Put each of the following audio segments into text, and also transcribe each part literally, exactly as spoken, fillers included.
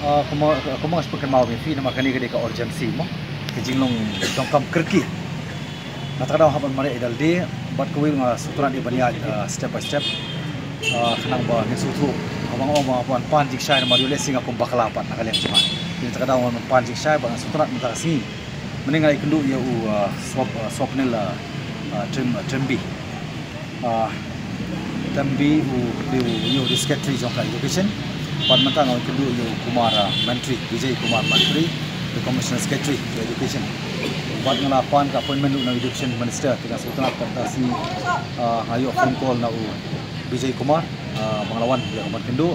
Ah, kumba, kumba nga shu pynkynmaw ïa phi, namar kane ka dei ka urgency mo, ka jinglong donkam kyrkieh. Nga tang da hap ban mareh ïa lade, bad kawei nga sngewtynnat ïa ban ïaid, ah, step by step. Ah, khnang ba ngin sngewthuh, haba nga ong ba ban pan jingshai namar ïoh lehse nga kum bakla pat na ka liang jong nga. Nga tang da ban pan jingshai bad nga sngewtynnat mynta ka sngi. Mynne nga ïakynduh ïa u, ah, Swap, ah, Swapnil, ah, ah, Trim, ah, Trimby. Ah, Trimby u dei u, ïa u dei secretary jong ka education. Bad mynta nga ïakynduh ïa u Kumar, ah, Mantri, Vijay Kumar Mantri, the commissioner secretary to education. Bad nga la pan ka appointment ruh na education minister, te nga sngewtynnat pat mynta ka sngi, ah, nga ïoh phone call na u Vijay Kumar, ah, ba nga la wan ïa ka ban kynduh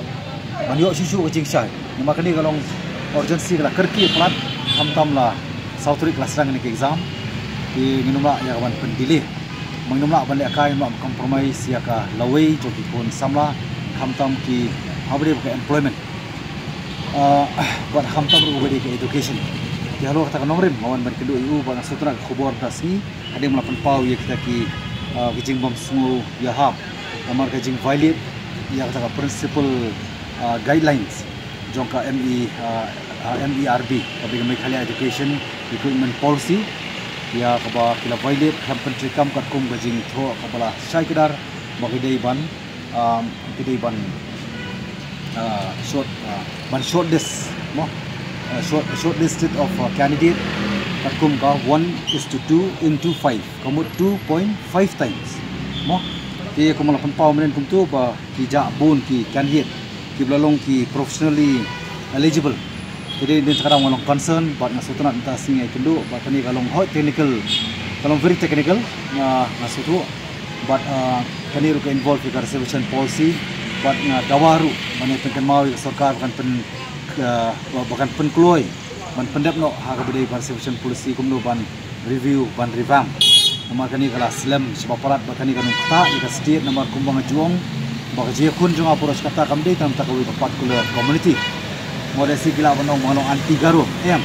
ban ïoh shuh shuh ka jingshai. Namar kane ka long urgency, ka la kyrkieh palat, khamtam la saw tarik ka la sdang kane ka exam. Te ngin ym lah ïa ka ban pyndelay. Ngin ym lah ban lehkai, ngin ym lah ban compromise ïa ka lawei jong ki khun samla, khamtam ki, haba dei ka employment. Ah, bad khamtam ruh ba dei ka education. Te halor kata ka nongrim nga wan ban kynduh ïa u, bad nga sngewtynnat ka khubor mynta ka sngi. Hadien ba la pynpaw ïa kita ki, ah, ki jingbymsngew ïahap, namar ka jing violate ïa kata ka principal, ah, guidelines jong ka M E, ah, ah, M E R B, kaba dei ka Meghalaya Education Recruitment Policy, ïa kaba ki la violate, khlem pyntreikam katkum ka jingthoh kaba la shai kdar ba ki dei ban, um, ki dei ban, uh, short, uh, ban shortlist mo, uh, short, shortlisted of, uh, candidate katkum ka one is to two into five, ka mut two point five times mo. Te kumba la pynpaw mynhynnin kumto ba ki jah bun ki candidate kiba la long ki professionally eligible. Te dei, dei kata ka daw nga long concern, bad nga sngewtynnat mynta ka sngi nga ïakynduh, bad kane ka long hooid technical, ka long very technical, nga, nga sngewthuh. Bad, ah, kane ruh ka involve ïa ka reservation policy, bad nga dawa ruh ban ïa pynkynmaw ïa ka sorkar ba kan pyn, ka, ba, ba kan pynkloi ban pyndep noh ha kaba dei ka reservation policy, kumno ban review, ban revamp. Namar kane ka la slem shibun palat, bad kane kan ym ktah ïa ka state, namar kumba nga ju ong ba ka jingïakhun jong nga baroh shi katta kam dei tang na bynta kawei ka particular community. Mo, lehse ki lah ban ong ba nga long anti Garo, em.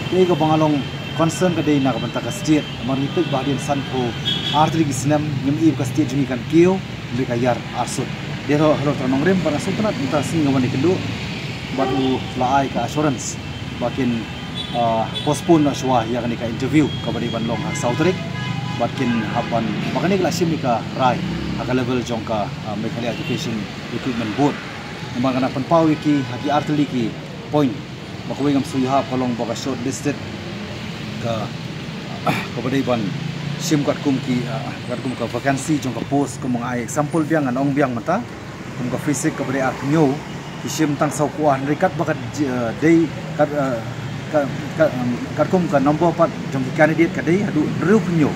Kaei kaba nga long concern ka dei na ka bynta ka state. Namar ngi peit ba hadien sanphew ar tylli ki snem ngim i ba ka state jong ngi kan kiew, hynrei ka ïar arsut. Te halor, halor kata ka nongrim, bad nga sngewtynnat mynta ka sngi nga wan ïakynduh bad u la ai ka assurance ba kin, ah, postpone noh shuwa ïa kane ka interview kaba dei ban long ha saw tarik. Bad kin hap ban, ba kane ka la shim ïa ka rai ha ka level jong ka, ah, Meghalaya Education Recruitment Board. Namar nga la pynpaw ïa ki ha ki ar tylli ki point. Ba kawei ngam sngewthuh hap, ka long ba ka shortlisted, ka, kaba dei ban shim katkum ki, ah, katkum ka vacancy jong ka post, kum nga ai example biang, ngan ong biang mynta. Kum ka physics kaba dei arphew hynñiew, ki shim tang saw kwah, hynrei katba ka ji-, eh, dei, kat, eh, ka, ka, em, katkum ka number pat jong ki candidate ka dei haduh hynriewphew hynñiew.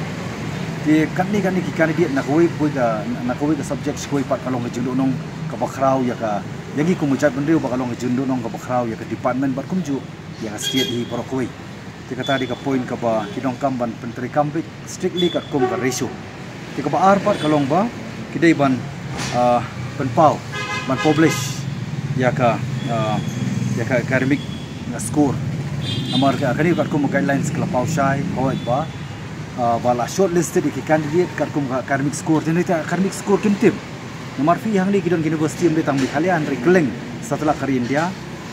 Te katne katne ki candidate na kawei kawei ka, na kawei ka subject shi kawei pat ka long ka jingduhnong kaba khraw ïa ka, ïa ngi kum ka jaitbynriew, ba ka long ka jingduhnong kaba khraw ïa ka department bad kumjuh ïa ka state hi baroh kawei. Te kata dei ka point kaba ki donkam ban pyntreikam beit strictly katkum ka ratio. Te kaba ar pat ka long ba ki dei ban, ah, pynpaw, ban publish ïa ka, ah, ïa ka academic, ah, score. Namar ka, kane katkum ka guidelines ka la paw shai, hooid ba, ah, ba la shortlisted ïa ki candidate katkum ka academic score. Te hynrei ka academic score kim tip. Namar phi hangne ki don ki university ym dei tang Meghalaya, hynrei kylleng satlak ka ri India,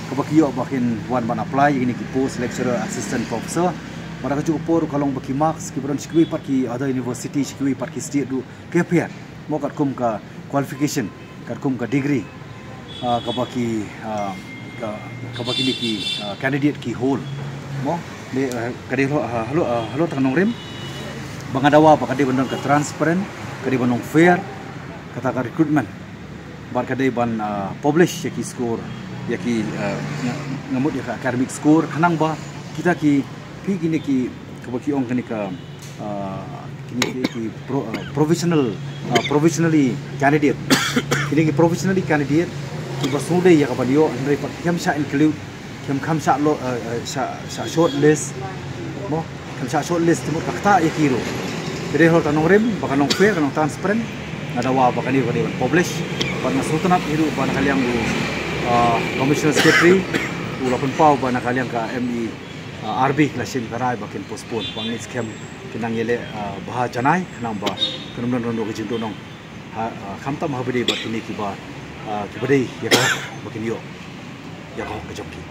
kaba ki ïoh ba kin wan ban apply ïa kine ki post lecturer, assistant professor. Bad ha kajuh ka por ka long ba ki marks kiba don shi kiwei pat ki other university, shi kiwei pat ki state ruh ki pher. Mo, katkum ka qualification, katkum ka degree, ah, kaba ki, ah, ka, kaba kine ki, ah, candidate ki hold. Mo, dei, ah, ka dei halor, ah, halor, ah, halor kata ka nongrim ba nga dawa ba ka dei ban don ka transparent, ka dei ban long fair kata ka recruitment. Bad ka dei ban, ah, publish ïa ki score, ïa ki, ah, nga, nga mut ïa ka academic score, khnang ba kita ki, phi, kine ki, kaba ki ong kane ka, ah, kine ki, ki pro-, ah, provisional, ah, provisionally candidate. Kine ki provisionally candidate kiba sngewdei ïa ka ban ïoh, hynrei pat kim shah include, kim, kim shah lo, eh, eh, shah, shah short list. Mo, kim shah short list, te mut ka ktah ïa ki ruh. Te dei halor kata ka nongrim ba kan long fair, kan long transparent. Nga dawa ba kane ka dei ban publish. Bad nga sngewtynnat hi ruh ba na ka liang u, ah, commissioner secretary u la pynpaw ba na ka liang ka M E, ah, R B ki la shim ka rai ba kin postpone, ba ngin skhem kin nang ïaleh, ah, bha janai, khnang ba kan ym don ruh ka jingduhnong. Ha, ah, khamtam haba dei bad kine kiba, ah, kiba dei ïa ka hok ba kin ïoh ïa ka hok ka jong ki.